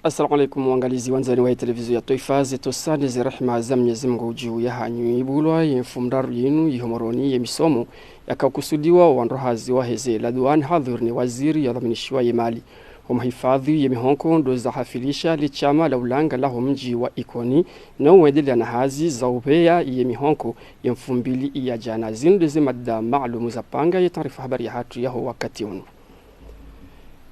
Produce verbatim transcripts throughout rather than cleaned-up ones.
Assalamu alaikum, waangalizi wandzani wa televizio ya twaifa, ze tosa ne ze rehma za Mwenyezi Mungu dju yahanyu. Ibulwa ye mfumoraru yinu iho Moroni ye misomo yakakusudiwa wandrohazi waheze la douane hadhwir ne waziri yadhwaminishiwa ye mali. Ho mahifadhwi ye mihonko ndo zahafilisha le shama la ulanga laho mdji wa Ikoni, no wendelea na hazi za ubeya ye mihonko ye mfumbili ya jana. Zinu ndeze mada maalumu zapanga ye taarifa habari yahatru yaho wakati unu.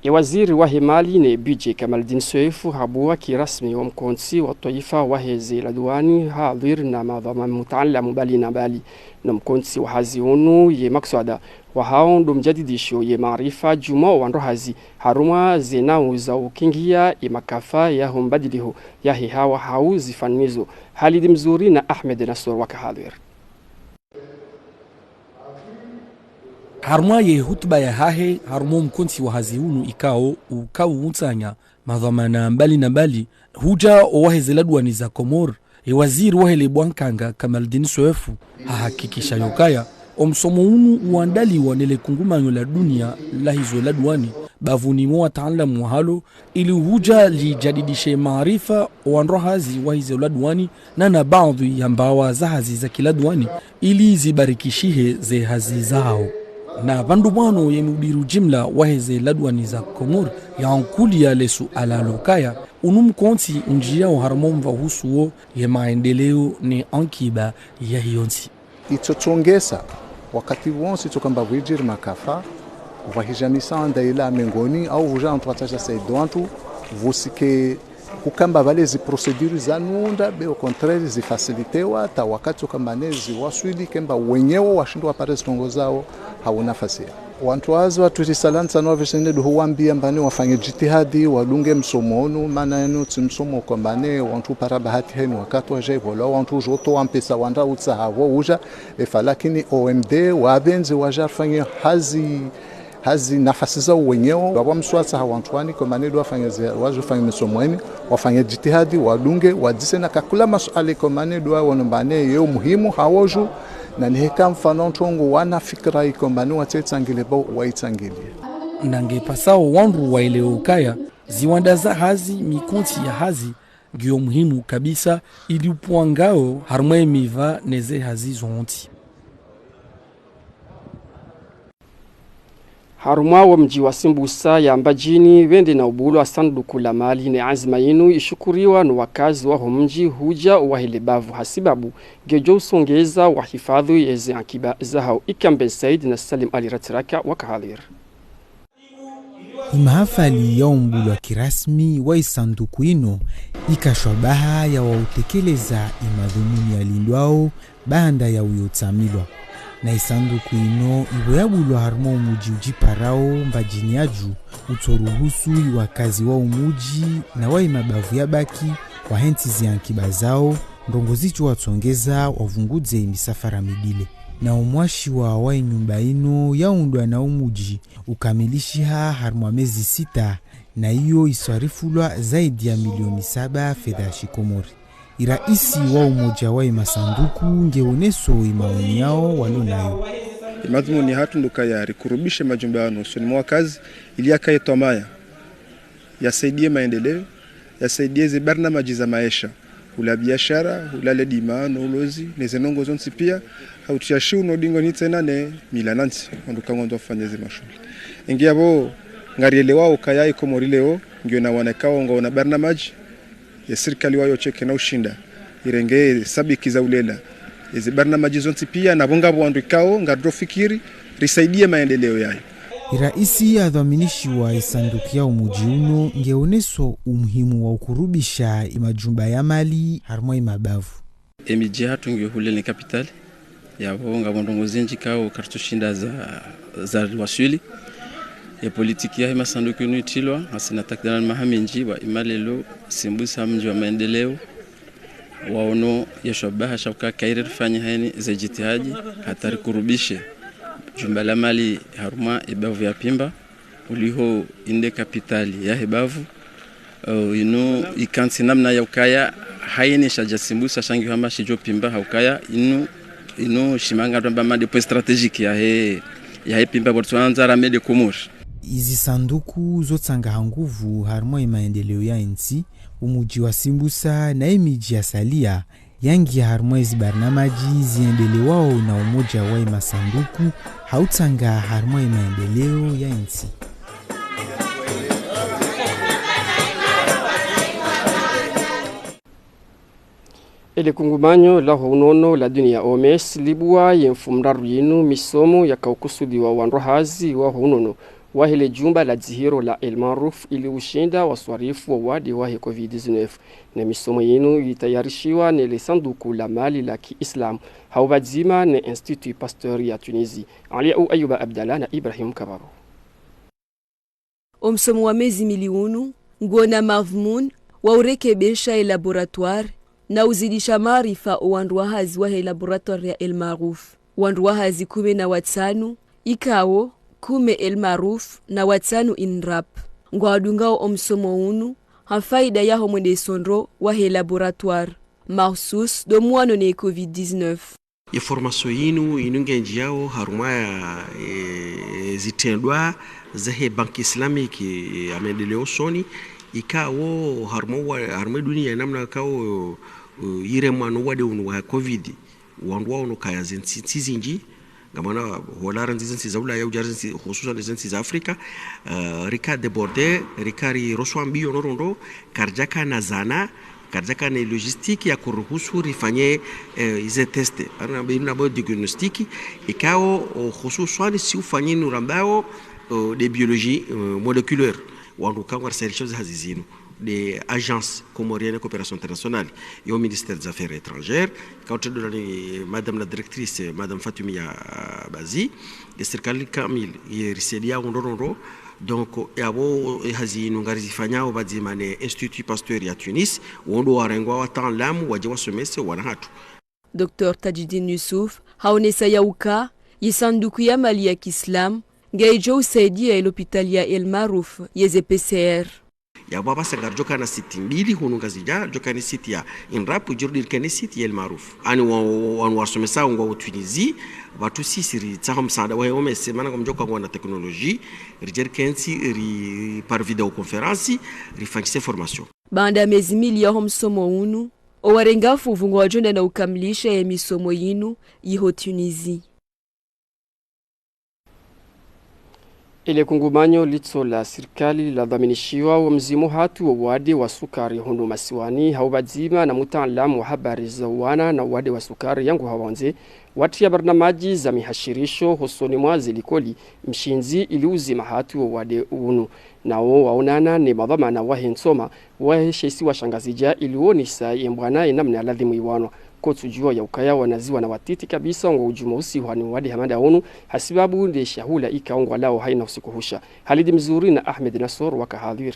Ye waziri wahe mali ne budget Kamaldine Souef habuwa kirasmi wo mkontsi wa twaifa waheze la douane hadhwir na madhwamana mutaalamu mbali na mbali. No mkontsi wa hazi unu ye makswada wahao ndo mjadidisho ye maarifa djuu mwa wandrohazi harumwa ze nau za ukingia ye makafa yaho mbadiliho yahe hawa hau zifanyizo. Halidi Mzuri na Ahmed Nasor waka hadhwir. Harumwa ye hutuba yahahe harumwa wo mkontsi wa hazi unu ikao ukao utsanya madhwamana mbali na mbali, hudja owaheze la douane za Komori, ye waziri wahe le bwankanga Kamaldine Souef hahakikisha yokaya omsomo unu uandaliwa ne le kungumanyo la dunia lahizo la douane, bapvuni mwa wataalamu wahalo, ili hudja lijadidishe maarifa wandrohazi wahizo la douane, na na baadhwi ya mbawa za hazi za kila douane, ili zibarikishihe ze hazi zahao. Na pvandru pvwano ye mudiru jimla waheze la douane za Komori yankulia le suala lokaya unu mkontsi unjiao harumwa omva uhusuo ye maendeleo ne ankiba yahe yontsi. Itsotsongesa wakati wontsi tsoka mbapvi idjiri makafa, pvwahija misaanda ila mengoni, au pvudja wantru watsaha saido wantru, pvusike kukamba pvale zi procédures zanunda, be au contraire zifacilitewa, hata wakati tsoka mbane ziwaswili, kemba wenyewo washindwa wapare zitrongo zao, hau nafasi ya. Wantru wazi watwiri salantsa no wavishene duhu wambia mbane wafanye jitihadi, wadunge msomo unu, mana enu tsi msomo kwa mbane, wantru para bahati henu wakati waja ipvolwa, wantru ujo towa mpesa wandra utsaha pvo uja, efa lakini O M D, wapvendze waja wafanye hazi, hazi nafasi zao wenyewo, wapva mswatsa ha wantru wani, kwa mbane ndo wafanye ze, wajo fanye misomo eni, wafanye jitihadi, wadunge, wadzise na kakula masuala kwa mbane ndo waono mbane yeo muhimu hawoju, na niheka mfano ntrongo wana fikira iko mbani watsetsangilie pvo waitsangilie. Na nge pasao wandru waelewe ukaya, ziwanda za hazi, mikontsi ya hazi, ngiyo muhimu kabisa, ili upvwangao harumwa ye miva neze hazi zontsi. Harumwa wo mdji wa Simbusa ya Mbadjini, pvwende na ubulwa sanduku la mali ne anzima yinu ishukuriwa no wakazi waho mdji hudja wahe le bavu hasibabu ngejo usongeza wahifadhwi yeze ankiba zahao. Ikambe Said na Salim Ali Ratiraka waka hadhwir. Imahafali ya umbulwa kirasmi wa isanduku ino ika shwabaha ya wautekeleza imadhumuni yalindwao baanda ya uyotsamilwa. Na isanduku ino ipvo yabulwa harumwa umudji ujiparao Mbadjini ya Dju, utsoruhusu iwakazi wa umudji na wa imabavu yabaki wahentsi ziankiba zao, ndrongo zitso watsongeza wavungudze imisafara midile. Na umwashiwa wa inyumba ino yaundwa na umudji ukamilishiha harumwa mezi sita, na iyo iswarifulwa zaidi ya milioni saba fedha ya shikomori. Iraisi wa umoja wa imasanduku ngeoneso imaoni yao walo nayo. Imadhumuni hatru ndo ukaya rikurubishe majumba yanu usoni mwa wakazi ili yakaye twamaya, yasaidie maendeleo, yasaidie ze barnamaji za maesha, hula biashara, hula ledima, no ulozi, neze ndrongo zontsi pia, hautia shiu no dingo ni tsena ne mila nantsi, wandru kangondo wafanye ze mashuhuli. Ingia pvo, ngarielewao ukaya ikomori leo, ngiyo na wana ikao ngwaona barnamaji, ye sirikali wayo tsi ike na ushinda irenge sabiki za ulela. Ezi barnamaji zontsi pia, na pvo ngapvo wandru ikao ngaridofikiri risaidie maendeleo yayo. Iraisi yadhwaminishiwa isanduku ya umudji uno ngeoneso umuhimu wa ukurubisha imajumba ya mali harumwa imabavu. Emidji hatru ngiyo hule ne kapitali. Yapvo ngapvo ndrongo zindji ikao karitsushinda za, za waswili. Ye politiki yahe masanduku inu itrilwa, hasina takdana maha mindji wa imalelo, Simbusa mdji wa maendeleo, waono yeshwabaha sha uka kairi rifanye hayini ze jitihadi, hata rikurubishe jumba la mali harumwa ibavu ya Pimba, uliho inde kapitali yahe bavu. Eh, inu ikantsi namna ya ukaya, hayini shaja Simbusa sha ngiyo hama shijo Pimba ha ukaya, inu, inu shimanga twamba made point stratégique yahe, yahe Pimba, pvo ritsoandza ramede Komori. Izi sanduku zotsanga ha nguvu harumwa ye maendeleo ya ntsi, umuji wa Simbusa na ye miji ya salia, yangi harumwa izi barnamaji ziendelewao na umoja wa ye masanduku, ha utsanga harumwa ye maendeleo ya ntsi. Ele kungumanyo la ho unono la dunia O M S libuwa ye mfumoraru yinu misomo yakaukusudiwa wandru hazi wa ho unono wa hele jumba la dzihiro la El Maarouf ili ushinda waswarifu wa wade wa he covid dix-neuf. Ne misomo yinu yitayarishiwa ne le sanduku la mali la kiislamu ha upvadzima ne Institut Pasteur ya Tunisie. Aliau Ayuba Abdallah na Ibrahim Kabaro. Omsomo wa mezi mili unu, nguona madhumuni wa urekebesha e laboratoire, na uzidisha maarifa o wandru wa hazi wa he laboratoire ya El Maarouf. Wandru wa hazi kume na watsanu, ikao, kume El Maarouf na watsanu INRAP. Ngwadungao omsomo unu, ha faida ya ho mwendeso ndro wa he laboratoire, mahsus do mwano ne covid dix-neuf. Ye formation yinu, yinu ngendjiyao harumwa ya, e, zitrendwa za he Banque Islamique, e, ya maendeleo usoni, ikao harumwa wa, harumwa dunia namna kao, e, yiremwa no wade unu wa covid, wandru waono kaya ze ntsi, ntsi zindji, ngamana hola randzi ze ntsi za Ulaya, uja ze ntsi, hususan ze ntsi za Afrika, e, rika débordé, rika riroswa mbiyo no ndrondro, karidjaka na zana, karidjaka na logistique ya kuruhusu rifanye, eh, ize test. Ana be, ina bo diagnostic, ikao, o, hususwani si ufanye nu rambao, o, de biologie, eh, moléculaire. Wandru kangwa recherche za hazi zinu. De Agence Comorienne de Coopération Internationale, yo Ministère des Affaires Étrangères, ikao tedolani Madame la Directrice, Madame Fatumia, ah, Bazi, de sirikali kamili, ye risaidia ndrondro, Donc, yapvo, e hazi inu ngarizifanyao pvadzima ne Institut Pasteur ya Tunis, wo ndo warengwa wataalamu waje wasomese wana hatru. Docteur Tadjidine Youssouf haonesa ya uka, ye sanduku ya mali ya kiislamu, ngaijo usaidia e lopitali ya El Maarouf, ye ze P C R. Yapvo apvasa ngaridjoka na site mbili hunu Ngazidja, ridjoka ni site ya INRAP, ridjorudi rike ni site ya El Maarouf. Ani wa, wa, wanu wasomesa ngwao Tunisie, pvatsu sisi ritsaho msaada wa he O M S, mana ngamdjoka ngwana technologie, ridje rikentsi, ri par vidéoconférence, rifanyise formation. Baanda mezi mili ya ho msomo unu, owarenga fuvu ngwadjo enda na ukamilisha ye misomo yinu yiho Tunisie. Ele kungumanyo litso la sirikali ladhwaminishiwa wo mzimu hatru wo wade wa sukari hunu masiwani, ha upvadzima na mutaalamu wa habari za wana na wade wa sukari yangu hawandze, watriya barnamaji za mihashirisho hosoni mwa ze likoli mshindzi ili uzima hatru wo wade unu. Nawo waonana ne madhwamana wa he nsoma wa he she isiwa sha Ngazidja ili wonesa ye mbwana ye namna ya ladhimu iwanwa. Kotsudjuwa ya ukaya wanaziwana watiti kabisa ngwaudjuma usihwa ni wade hama nda unu, hasibabu nde shahula ikao ngwalao haina usiku husha. Halidi Mzuri na Ahmed Nassor waka hadhwir.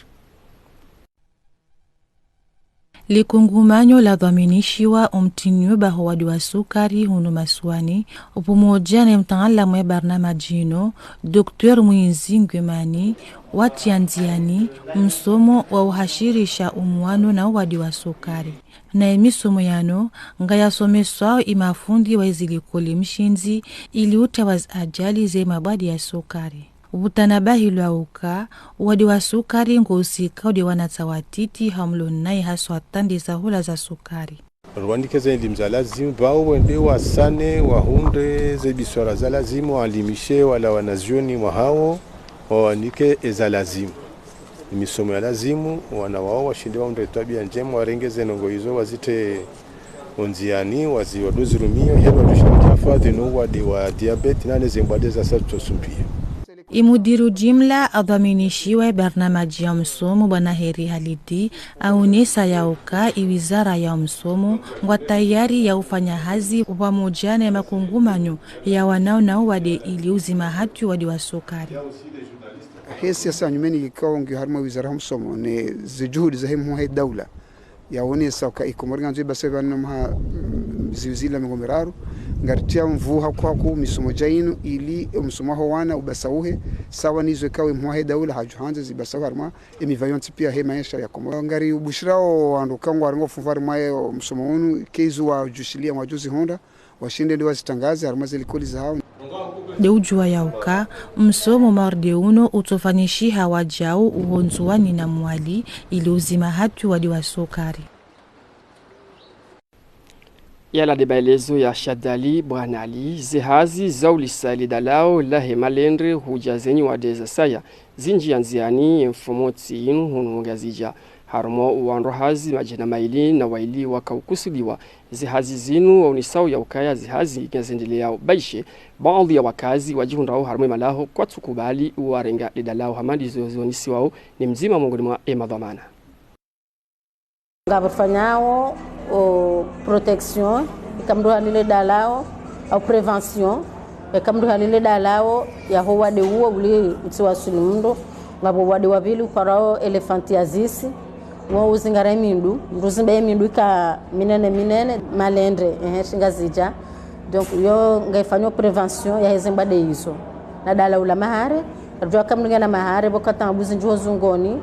Likungumanyo ladhwaminishiwa omtiniyo baho wade wa sukari hunu masiwani, opvumoja ne mtaalamu ya barnamaji inu, Docteur Mwinzi Ngwemani, watriya ndziani msomo wa uhashirisha umwano na uwade wa sukari. Na emisomo yanu, ngayasomeswao imafundi wa izilikoli mshindzi ili utawaza ajali ze mabwadi ya sukari. Pvutana bahilwa uka, uwade wa sukari ngousika ude wanatsa watiti hamlo nayi haswa tande za hula za sukari. Rwandike ze elimu za lazimu, pvao wende wasane, wahundre ze biswara za lazimu, waalimishe wala wanazioni mwahawo, wawanike eza lazimu. Emisomo ya lazimu, wana wao washinde wahundre twabiya ndjema, warenge ze ndrongoo izo, wazitre ondziani, wazi, wadozirumia, heli wadoshinda hifadhwi no uwade wa diabète, nane ze mbwade za satosumbiya. Imudiru jimla adhwaminishiwa ibarnamaji ya msomo bwana Heri Halidi, aonesa ya uka iwizara ya msomo ngwa tayari ya ufanya hazi pvamoja ne makungumanyo ya wanao na uwade ili uzima hatru uwade wa sukari. He siasa nyumeni ikao ngiyo harimwa wizara ya msomo ne zijuhudi za he mhuu wa he daula. Yaonesa uka Ikomori ngandzo ibasa pvanu mwaha, mm, ziwi zili na mengo miraru, ngaritriya mvu haku haku misomo ja inu ili, e, msomo waho wana ubasauhe, sawa nizo ikao mhuu wa he daula hadjuhandze zibasauhe harimwa emiva yontsi piya he maesha ya Komori. Ngari ubushirao wandru ka ngwarengo funvu harimwa ye msomo unu, ke izo wadjushiliya ngwadjozihundra, washinde nde wazitangaze harimwa ze likoli zahao. Nde udjuwa yauka, msomo marde unu utsofanyishiha wadjau uho Ndzuwani na Mwali, ili uzima hatru wade wa sukari. Yala nde maelezo ya Shadhuli Bwana Ali. Zehazi za ulisa ledalao lahe malendre hudja zenyi wade zasaya zindji ya ndziani ye mfumotsi yinu hunu Ngazidja. Harumwa uwandru hazi madjana mayili na wayili waka ukusudiwa, zehazi zinu waunisao yaukaya zehazi ngazendeleao. Baishe, baadhwi ya wakazi wadjihundrao harumwa emalaho kwatsukubali uwarenga ledalao hama ndizo zionisiwao ni mdzima mongoni mwa emadhwamana. Ngapvo rifanyao, o, protection, eka mndru halile dalao, au prévention, eka mndru halile dalao, yaho wade uwo uli utsiwaswili mndru, ngapvo wade wa pvili uparwao éléphantiasis, wo uzingara emindru, mndru uzimba emindru ika minene minene, malendre, ehe, Shingazidja. Donc, yo ngaifanyo prévention ya heze mbwade izo. Na dalao la mahare, kadjua ka mndru ngena mahare, pvo ka taabu zindji ho zungoni,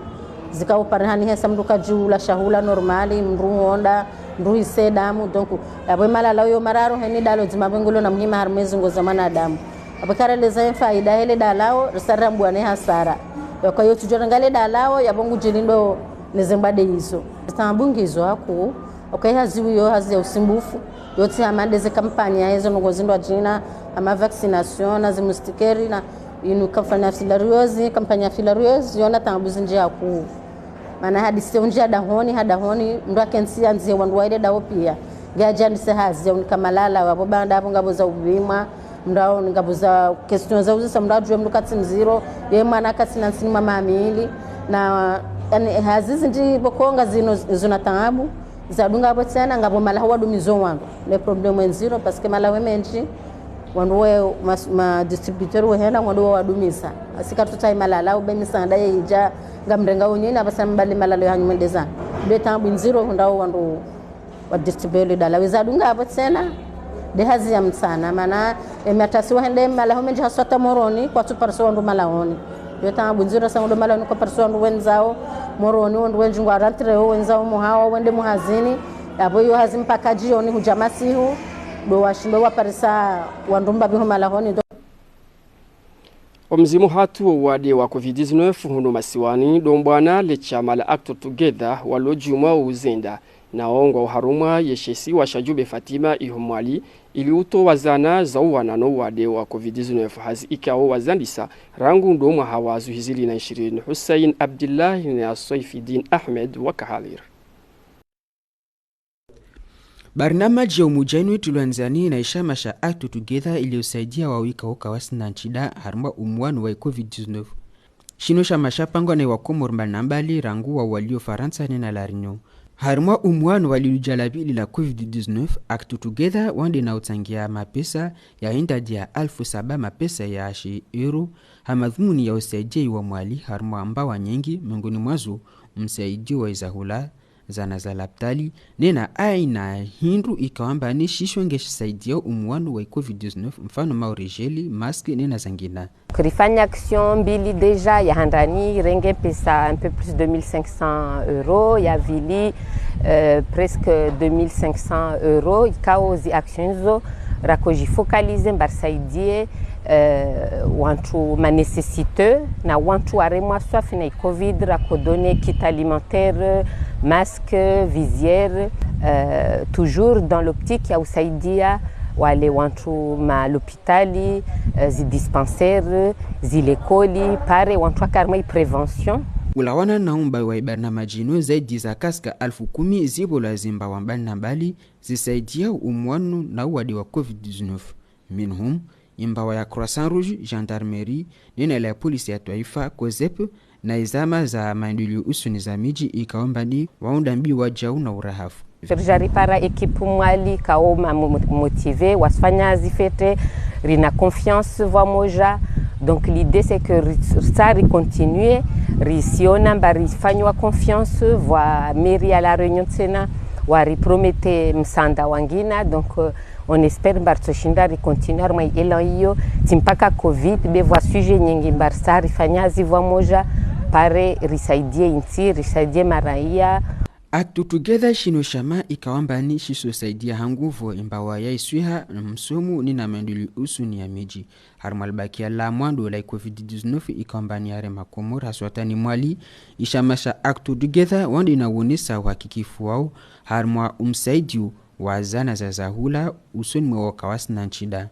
zika upare hani hesa mndru kadjula shahula normal, mndru honda, mndru hise damu. Donc, yapvo emalala yo mararu heni dalao dzima pvwengulo na muhimu harumwa ezungo za mwanadamu. Apvo kareleza ye faida hele dalao, risarambwa ne hasara. Yauka yo tsudjo renga le dalao, yapvo ngudjilindo neze mbwade izo. Taabu ngizo haku, yauka ye hazi uyo hazi ya usumbufu, yo tsi hama ndeze kampanya hezo nongo zindwa djina, hama vaccination, na zimoustiquaire, na inu kampanya filariose, kampanya filariose, yona taabu zindji haku. Mana hadisi undji hadahoni, hadahoni, mndru akentsi yandzihe wandru waile dao pia. Nge adjandise hazi ya unika malala, wapvo baanda yapvo ngapvo za upvimwa, mndru aoni ngapvo za question za uzisa, mndru adjuwe mndru katsi mdziro, ye mwana katsi na ntsini mwa maha mili. Na, yani, hazi zindji pvoko ngazino, zina taabu, zadunga apvo tsena, ngapvo malaho wadumizo wandru. Le problème ndziro, parce que malaho mendji, wandru we, ma, ma distributeur wehenda, wandru we wadumisa. Asika tutai malala, ube misanda ye idja, ngamrenga unyina, apvasa mbali malala yo hanyu mwendeza. Be taabu ndziro, hundrao wandru wa distribuer le dalao. Weza dunga apvo tsena, nde hazi ya mtsana. Mana, ematasi wahende malaho mendji haswa ta Moroni, kwatsu parisa wandru malahoni. Yo taabu ndziro sa wandru malahoni, kwa parisa wandru wendzao Moroni, wandru wendji ngwa rentreo, wendzao muhawo, wende muhazini. Yapvo yo hazi mpaka djioni hudja masihu, ndo washindo waparisa wandru mbapvi ho malahoni, ndo. Omzimu hatru wo wade wa covid dix-neuf hunu masiwani, ndo mbwana le shama la Act Together walo djumwa uzenda, na ongwa uharumwa ye shesiwa sha Djumbe Fatima iho Mwali, ili utowa zana za uwana no wade wa covid dix-neuf hazi ikao wazandisa rangu ndo mwaha wa zuhizili na ishirini. Hussein Abdillah na Soifidin Ahmed waka hadhir. Barnamaji ya umudja inu itilwa ndziani na ishama sha Act Together ili usaidia wawika uka wasina ntsida harumwa umwano wa covid dix-neuf. Shino shama shapangwa na iwakomori mbali na mbali rangu wa walio Farantsa nena La Réunion. Harumwa umwano wa lilu dja la pvili la covid dix-neuf, Act Together wande na utsangia mapesa ya hindadi ya alfu saba mapesa ya shi euro, ha madhumuni ya usaidia iwa Mwali harumwa mbawa nyengi, miongoni mwazo msaidio wa izahula, zana za lapitali, nena aina hindru ikao amba ni shisho nge shisaidia umwano wa covid dix-neuf, mfano maorejeli, masque, nena zangina. Rifanya action mbili déjà, ya handani renge pesa un peu plus de mille cinq cents euros, ya pvili, euh, presque deux mille cinq cents euros, ikao zi actions zo rako ji focaliser mba risaidie, euh, wantru ma nécessiteux, na wantru waremwa swafi na i covid, rako donner kit alimentaire, masque, visière, euh, toujours dans l'optique ya usaidia wale wantru ma lopitali, euh, zi dispensaire, zi lekoli, pare wantru waka harumwa i prévention. Ulawana na umba wa ibarnamaji inu, zaidi za kaska alfu kumi zibo lazimba wa mbali na mbali zisaidia umwano na uwade wa covid dix-neuf. Minhum, imbawa ya Croissant Rouge, gendarmerie, nena la polisi ya twaifa, COSEP, na izama za maendeleo usoni za midji ikao amba ni waunda mbi wadjau na urahafu. Rija ripara équipe Mwali kao ma mo-, motivé, wasifanya zifete, rina confiance vwa moja. Donc l'idée c'est que ri-, risa ricontinuer, risiona mba rifanywa confiance vwa mairie ya La Réunion tsena, waripromettre msanda wangina. Donc, euh, on espère mba ritsoshinda ricontinuer harumwa i élan iyo, tsi mpaka covid, be vwa sujet nyengi mba risa rifanya zi vwa moja, pare risaidie intsi, risaidie maraia. Act Together shinu shama ikao amba ni shiso saidia ha nguvu embawa ya iswiha, msomo nina maendeleo usoni ya midji. Harumwa libakia la mwando la covid dix-neuf ikao amba ni harema Komori haswatani Mwali, ishama sha Act Together wandina wonesa uhakikifu wao harumwa umsaidio wa zana za zahula usoni mwe waka wasina ntsida.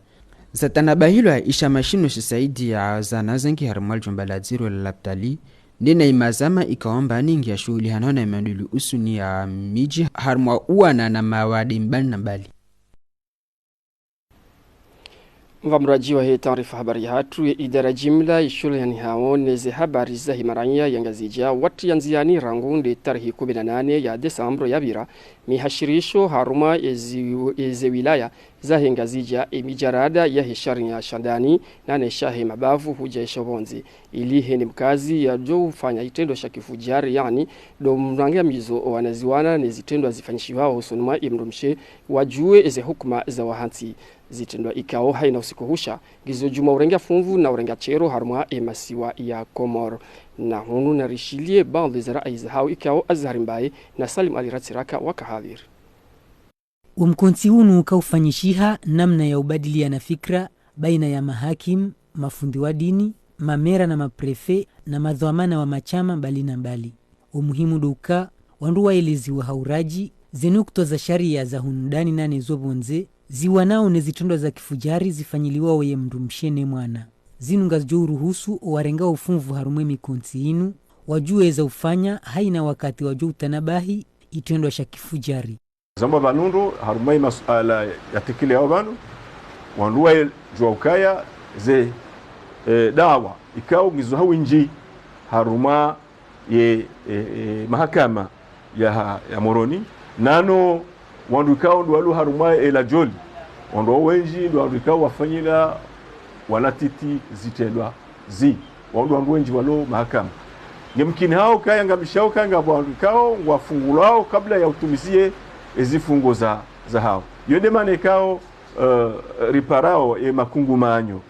Zatanabahilwa ishama shinu shisaidia zana zengi harumwa lijumba la dziro la lapitali, ndena imazama ikao amba ni ngiya shuhulihana na maendeleo usoni ya midji harumwa uwana na mawade mbali na mbali. Mvamuraji wahe taarifa habari yahatru, ye idara jimla ishuhulihanihao neze habari zahe maraya ya Ngazidja, watriya ndziani rangu nde tarehi kumi na nane ya desambro yapvira, mihashirisho harumwa ezi, eze wilaya zahe Ngazidja, emijarada yahe sharia sha ndani, nane shahe mabavu hudja esha pvondze. Ili hene mkazi yadjo ufanya itrendwa sha kifudjari, yaani, ndo mrangamizo wa wanaziwana ne zitrendwa zifanyishihwao usoni mwa emdrumshe, wadjuwe eze hukuma za wahantsi. Zitrendwa ikao haina usiku husha, ngizo djuma urenga funvu na urenga sheo harumwa emasiwa ya Komori. Na hunu narishilie baadhwi za rai zahao ikao Azhari Mbaye na Salim Ali Ratsiraka waka hadhwiri. Omkontsi unu ukaufanyishiha namna ya ubadiliana fikira baina ya mahakim, mafundi wa dini, mamera na maprefe na madhwamana wa mashama mbali na mbali. Omuhimu ndo uka wandru waeleziwa ha uradji zenukutwa za sharia za hunu ndani nane zo pvondze, ziwanao ne zitrendwa za kifudjari zifanyiliwao ye mdrumshe ne mwana. Zinu ngazidjo uruhusu owarenga ufunvu harumwa emikontsi inu, wadjuwe za ufanya haina wakati wadjo utanabahi itrendwa sha kifudjari. Zamba pvanu ndo harumwa emasuala yatekele yao pvanu, wandru wadjuwa ukaya ze, eh, dawa ikao ngizo ha windji harumwa ye, eh, eh, mahakama ya, ya Moroni, nano wandru ikao ndo walo harumwa ela joli, wandru wao wendji ndo wandru ikao wafanyila wanatiti zitrendwa zi, wandru, wandru wendji walo mahakama. Ngemkini hao kaya ngambishao kaya ngapvo wandru ikao ngwafungulwao kabla ya utumiziye ezifungo za, zahao. Yo nde mana ikao, eh, riparao emakungumanyo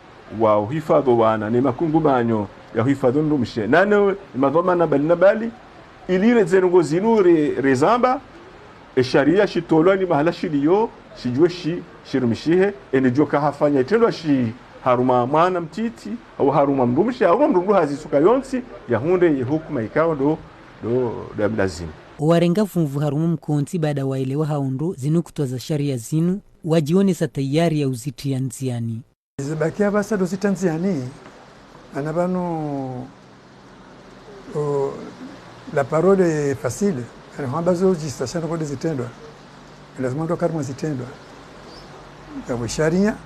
wa uhifadhwi wana ne makungumanyo ya uhifadhwi mdrumshe nane emadhwamana mbali na mbali, ili re zendrongoo zinu re, rezamba, esharia shitolwa ni mahala shiliyo, shidjuwe shi, shirumishihe, ene djo kahafanya itrendwa shi harumwa mwana mtiti, au harumwa mdrumshe, au mdru hazi suka yontsi, yahundre ye hukuma ikao ndo, ndo, ndo ya mlazimu. Owarenga funvu harumwa mkontsi baada waelewa ha undro zenukutwa za sharia zinu, wadjionesa tayari ya uzitriya ndziani. Zibakia pvasa ndo zitriya ndziani, mana pvanu, o, la parole est facile, yaani hwamba zo zisa sha ndrongoo nde zitrendwa, lazima ndo karimwa zitrendwa. Ngapvo sharia,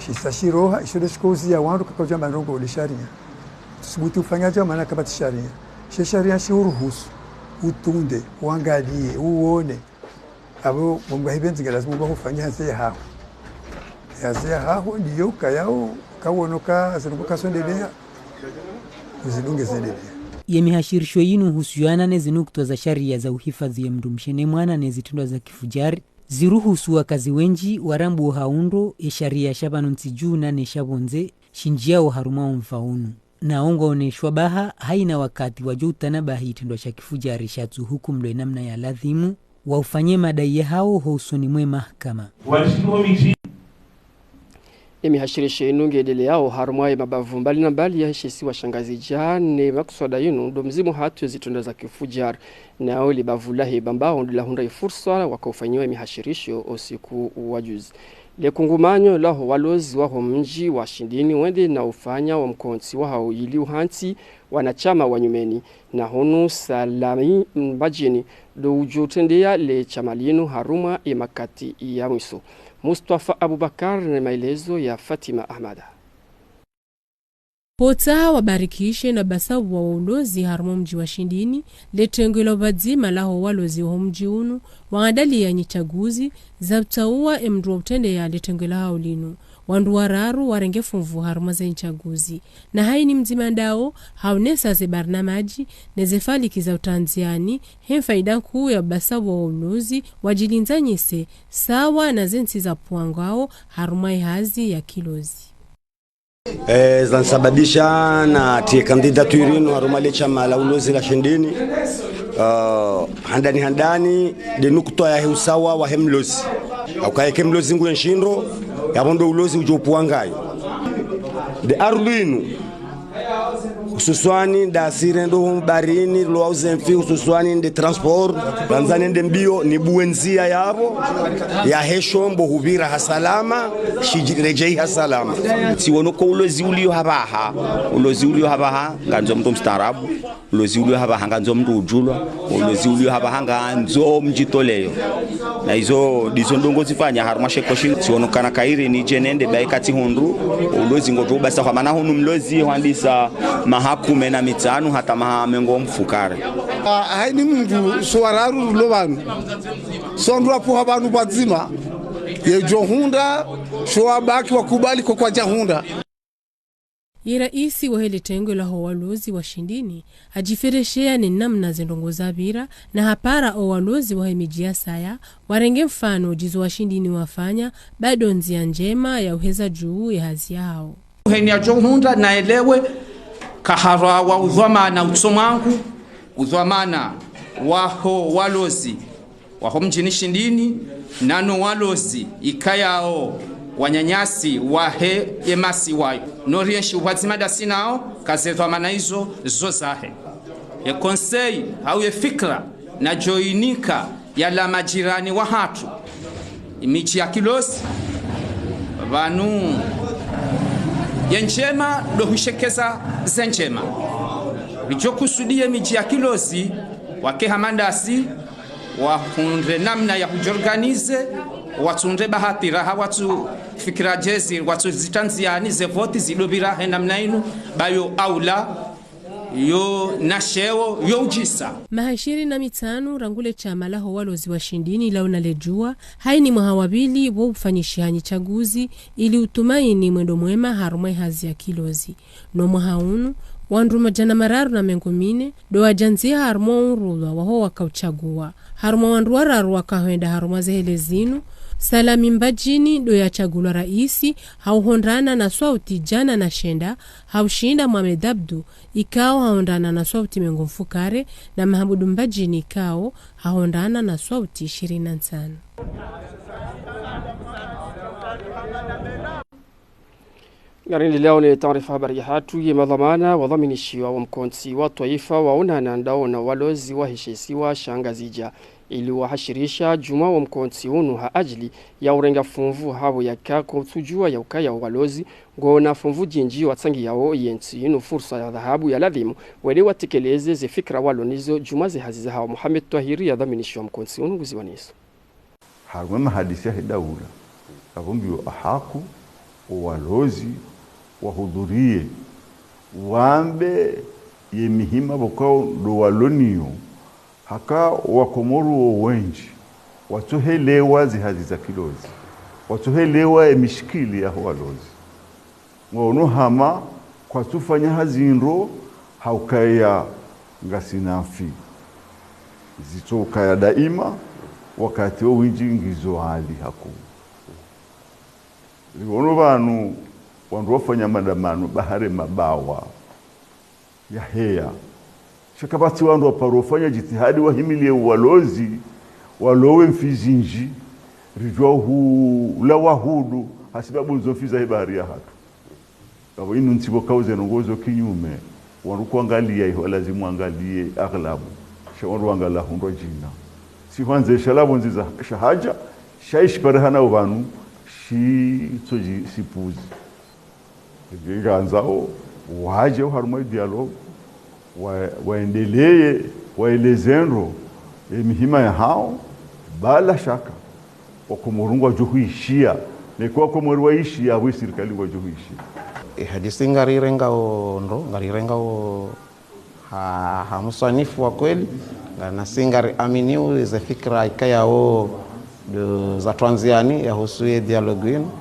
shisa shiroha, isho nde shiko uziya wandru kaka udjamba ndrongoo nde sharia. Tsusubuti ufanya djao mana kapvatsi sharia. She sharia shiuruhusu, utunde, uangalie, uone. Apvo, bo mgahipvendzi nge lazima uba hufanya hazi yahaho. Hazi yahaho ndiyo ukayao, kawono ka, zinu kazondelea, uzidunge zendelea. Ye mihashirisho yinu uhusuyana ne zinukutwa za sharia za uhifadhwi ye mdrumshe ne mwana ne zitrendwa za kifudjari, ziruhusu wakazi wendji warambuwe ha undro ye sharia sha pvanu ntsi dju nane sha pvondze, shindjiyao harumwa omva unu. Nao ngwaoneshwa baha haina wakati wadjo utanabahi itrendwa sha kifudjari shatsu hukumlwa namna ya ladhimu, waufanye madai yahawo ho usoni mwe mahakama. Emihashirisho yinu ngiyendeleao harumwa ye mabavu mbali na mbali yahe shisiwa sha Ngazidja, ne makuswada yinu ndo mzimu hatru ye zitrendwa za kifudjari. Nao libavu lahe Bambao ndo lahundra ifurswa wakaufanyiwa emihashirisho osiku wa juzi. Le kungumanyo laho walozi waho mdji wa Shindini wende na ufanya wa mkontsi wahawo ili uhantsi wanashama wa nyumeni, na hunu Salami Mbadjini ndo udjo utrendeya le shama linu harumwa ye makati ya mwiso. Mustafa Abubakar ne maelezo ya Fatima Ahmada. Hotsaha wabarikishe na basabu wa ulozi harumwa mdji wa Shindini, le tengwe la pvadzima laho walozi waho mdji unu, waandaliya nyitsaguzi, za utsauwa emndru wa utrendeya le tengwe lahawo linu. Wandru wararu warenge funvu harumwa ze nyitsaguzi. Na hayini mdzima ndawo, haonesa ze barnamaji, ne ze faliki za utrandziani, he mfaida nkuu ya basabu wa ulozi, wadjilindzanyise, sawa na ze ntsi za pvwangwawo, harumwa ye hazi ya kilozi. Eh, zanisababisha natriye candidature inu harumwa le shama la ulozi la Shindini. Ah, handani handani, nde nukutwa yahe usawa wahe mlozi. Hauka yeka mlozi nguye nshindo, yapvo ndo ulozi udjo upvua ngayo. Nde ardhwi inu, hususwani nda sirendo ho mbaharini, rilo wauze mfi, hususwani nde transport, randza nende mbio, nibuwe ndzia yapvo, yahe shombo hupvira ha salama, shiredjei ha salama. Tsiwono ko ulozi ulio hapvaha, ulozi ulio hapvaha, ngandzo mndru mstaarabu, ulozi ulio hapvaha ngandzo mndru udjulwa, ulozi ulio hapvaha ngandzo mdjitoleyo. Na izo ndizo ndrongoo zifanya harumwa she koshi, tsiono kana kairi nidje nende bayi katsihundru ulozi ngodjo ubasa hwa mana hunu mlozi hwandisa maha kume na mitsanu hata maha mengo mfukare. Ah, haini mndru so wararu rilo pvanu. So ndo wapvuha pvanu pvwadzima. Yedjo hundra, sho wabaki wakubali ko kwadja hundra. Ye raisi wahe le tengwe laho walozi wa Shindini, hadjifereshea ne namna ze ndrongoo zapvira, na hapara o walozi wahe midji ya saya, warenge mfano djizo wa Shindini wafanya, ba ndo ndzia ndjema ya uheza djuu ye hazi yahawo. Heni yadjo hundra naelewe, kaharwa wa udhwamana utso mwangu, udhwamana waho walozi waho mdjini Shindini, nano walozi ikayao wananyasi wahe ye masiwa yo. No rienshi upvwadzima ndasi nao, ka ze dhwamana izo zo zahe. Ye conseil, hau ye fikra, nadjo inika yala majirani wahatru. Ye midji ya kilozi, pvanu ye ndjema ndo hushekeza ze ndjema. Ridjo kusudiye midji ya kilozi, wake hama ndasi, wahundre namna ya hudjiorganize, watsunde bahati raha watsu fikira djezi, watsu zitrandziani ze voti zidopvira he namna inu, ba yo aula, yo na sheo, yo udjisa. Maha ishirini na mitsanu rangu le shama laho walozi wa Shindini laona le djuwa, haini mwaha wa pvili wo ufanyishiha nyi shaguzi, ili utumaini mwendo mwema harumwa ye hazi ya kilozi. No mwaha unu, wandru madjana mararu na mengo mine, ndo wadjandziha harumwa o urulwa waho waka ushagua. Harumwa wandru wararu waka hwenda harumwa ze hele zinu, Salami Mbadjini ndo yashagulwa raisi, ha uhondrana na swauti djana na shenda, ha ushinda Mohamed Abdou, ikao hahondrana na swauti mengo mfukare, na Mahamudu Mbadjini ikao hahondrana na swauti ishirini na ntsanu. Ngarendeleao ne taarifa habari yahatru. Ye madhwamana wadhwaminishiwa wo mkontsi wa twaifa waonana ndao na walozi wahe she isiwa sha Ngazidja, ili wahashirisha djumwa wo mkontsi unu ha ajili ya urenga funvu, hapvo yaka ko utsudjuwa ya ukaya wo walozi ngwao na funvu djindji watsangiyao ye ntsi inu fursa ya dhahabu ya ladhimu wende watekeleze ze fikra walo nizo djumwa ze hazi zahawo. Mohamed Twahiri yadhwaminishiwa mkontsi unu nguziwaniso. Harumwa ye mahadisi yahe daula, yapvo ngiyo ahaku, o walozi, wahudhuriye, wambe ye mihima pvokao ndo walo niyo, haka wakomori wo wendji, watsohelewa ze hazi za kilozi, watsohelewa ye mishikili yaho walozi. Ngwaono hama kwatsufanya hazi ndro ha ukaya ngasina mfi. Zitso ukaya daima, wakati wo windji ngizo hali haku. Riono pvanu, wandru wafanya maandamano, bahari mabawa yaheya. Sha kapvatsi wandru waparo ufanya jitihadi wahimiliye walozi, walowe mfi zindji, ridjuwa hula wahudu, hasibabu ndzo mfi zahe bahari yahatru. Kapvo inu ntsi pvokao ze ndrongoo zo kinyume, wandru kuangaliya iho lazimu wangaliye aghlabu, sha wandru wangala hundrwa djina. Si hwandze sha lapvo ndziza sha haja, sha ishi pare hana upvanu, shitso dji sipuzi. Ngandzao, waje oharumwa ye dialogue, wa-, waendeleye, waeleze ndro, ye mihima yahawo, bila shaka. Wakomori ngwadjo huishiya, neka wakomori waishiya, apvo ye sirikali ngwadjo huishiya. Ye hadisi ngarirengao ndro, ngarirengao ha, ha muswanifu wa kweli, nga nasi ngariaminio ze fikra ikayao ndo zatrandziani yahusu ye dialogue inu,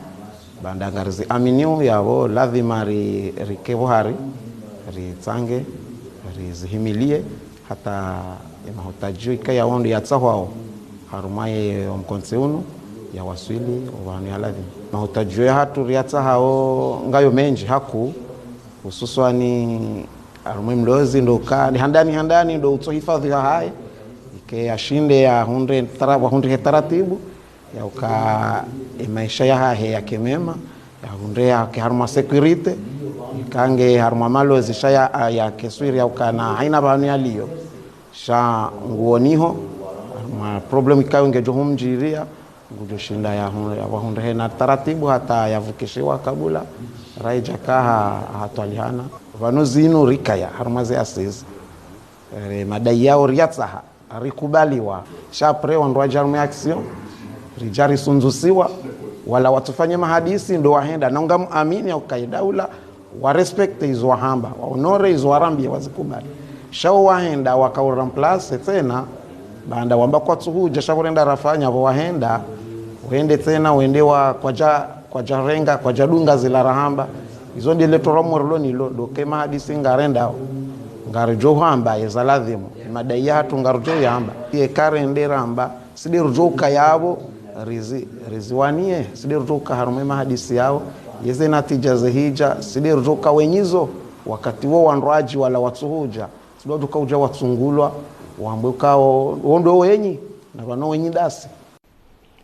baanda ngariziaminio yapvo ladhima ri, rike pvo hari, ritsange, rizihimiliye, hata ye mahutadjio ikayao ndo yatsahwao harumwa ye omkontsi unu, yawaswili opvanu ya ladhima. Mahutadjio yahatru riyatsahao ngayo mendji haku, hususwani harumwa ye mlozi ndo ka, ni handani handani ndo utsohifadhwi hahahe, Ke yashinde yahundre tara-, wahundrihe taratibu, yauka emaesha yahahe yake mema, yahundre yake harumwa sécurité, ikange harumwa malozi sha ya, yake swiri yauka na haina pvanu yaliyo. Sha nguoniho, harumwa problème ikao ngedjo humdjiria, ngudjo shinda yahun-, yawahundrihe na taratibu hata yavukishiwa kabula, raidja kaha hatwalihana. Pvanu zinu rikaya, harumwa ze assises. Re madai yao riyatsaha, rikubaliwa. Sha après wandru wadja harumwa action, ridja risundzusiwa, wala watsufanye mahadisi, ndo wahenda, na ungamuamini yauka ye daula, warespecte izo wahamba, wahonore izo warambia wazikubali. Sha wo wahenda, wakau remplacer tsena, baanda wamba kwatsuhudja, sha pvo renda rafanya, pvo wahenda, wende tsena, wende wa, kwadja, kwadja renga, kwadja dunga zila rahamba. Izo ndile tora mwerelo nilo, ndo ke mahadisi ngarendao. Ngaridjo hamba, yeza ladhimu. Madai yahatru ngaridjo yamba. Ye karende ramba, si nde rudjo uka yapvo, rizi, riziwanie, si nde rudjo uka harumwa emahadisi yao, yeze natija zehidja, si nde rudjo uka wenyizo, wakati wo wandru wadji wala watsuhudja, si nde wadjo uka udja watsungulwa, wambwe ukao, wo ndo wenyi, na pvanu wenyi ndasi.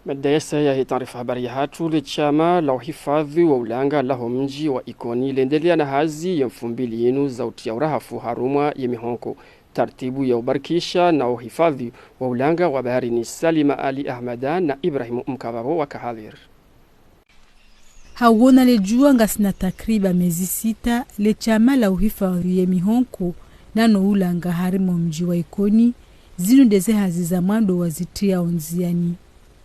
Madayasa yahe taarifa habari yahatru, le shama la uhifadhi wa ulanga laho mdji wa Ikoni lendelea na hazi ye mfumbili yinu za utriya urahafu harumwa ye mihonko. Taratibu ya ubarikisha na uhifadhi wa ulanga wa baharini. Salima Ali Ahmada na Ibrahim Mkavavo waka hadhir. Hawona le djuwa ngasina takriba mezi sita, le shama la uhifadhi ye mihonko nano ulanga harimwa mdji wa Ikoni, zinu ndeze hazi za mwando wazitriya ondziani.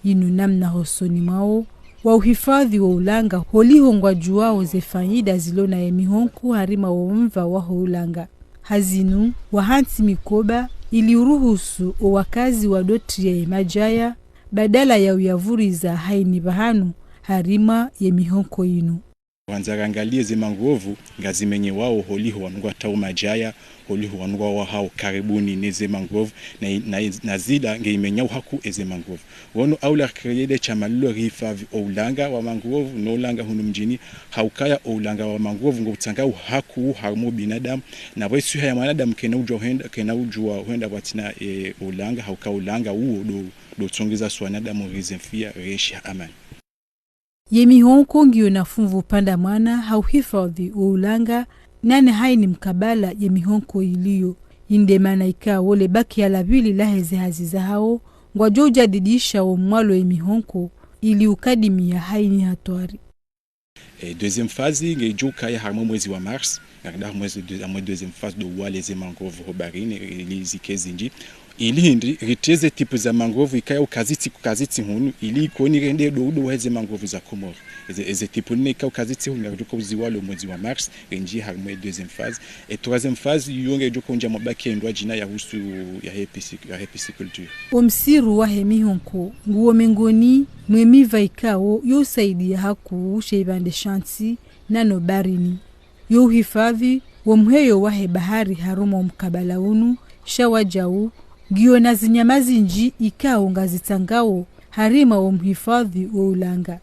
Inu namna hosoni mwawo, wa uhifadhi wo ulanga holiho ngwadjuwao ze faida zilo na ye mihonko harimwa wo mva waho ulanga. Hazinu, wahantsi mikoba, ili uruhusu owakazi wadotriya ye madjaya, badala ya uyavuriza haini pvahanu harimwa ye mihonko inu. Wandza rangalie ze mangrovu, ngazimenyewao holiho wanu ngwatrao madjaya, holiho wanu ngwawahao karibuni neze mangrovu, na, na, na zila ngeimenyao haku eze mangrovu. Wono aula rikireyele shama lilo rihifadhi o ulanga wa mangrovu, no ulanga hunu mdjini, haukaya o ulanga wa mangrovu ngoutsangao haku harumwa binadamu, na pvo isiha ya mwanadamu kena udjuwa hwenda, kena udjuwa hwenda pvwatsina, e, ulanga, hauka ulanga uwo ndo, ndo utsongeza si wanadamu rizemfia, reshi ha amani. Ye mihonko ngiyo na funvu pvanda mwana ha uhifadhi wo ulanga, nane haini mkabala ye mihonko iliyo. Inde mana ikao le bakiya la pvili laheze hazi zahao, ngwadjo ujadidisha wo mwalo ye mihonko, ili ukadimiya haini hatwari. E, deuxième phase, ngedjo ukaya harimwa mwezi wa mars, ngarenda harimwa mwezi de-, harimwa deuxième phase ndo uwale ze mangrove ho baharini, ili zike zindji. Ili hindri, ritriye ze type za mangrove ikaya ukazitsi, ukazitsi hunu, ili Ikoni rende ndo udo waheze mangrove za Komori. Eze, eze type nne ikaya ukazitsi hunu, ngaridjo uka uziwalo mwezi wa mars, rendji harimwa deuxième phase. E troisième phase, yo ngedjo uka undja mwa bakiya indru djina yahusu yahe pisci-, yahe pisciculture. Omsiru wahe mihonko, nguwo mengoni mwe miva ikao yo usaidiya haku ushe ipvandre sha ntsi, nano baharini. Yo uhifadhi wo mheyo wahe bahari harumwa omkabala unu, sha wadjau, ngiyo na zinyama zindji ikao ngazitsangao harimwa wo muhifadhi wo ulanga.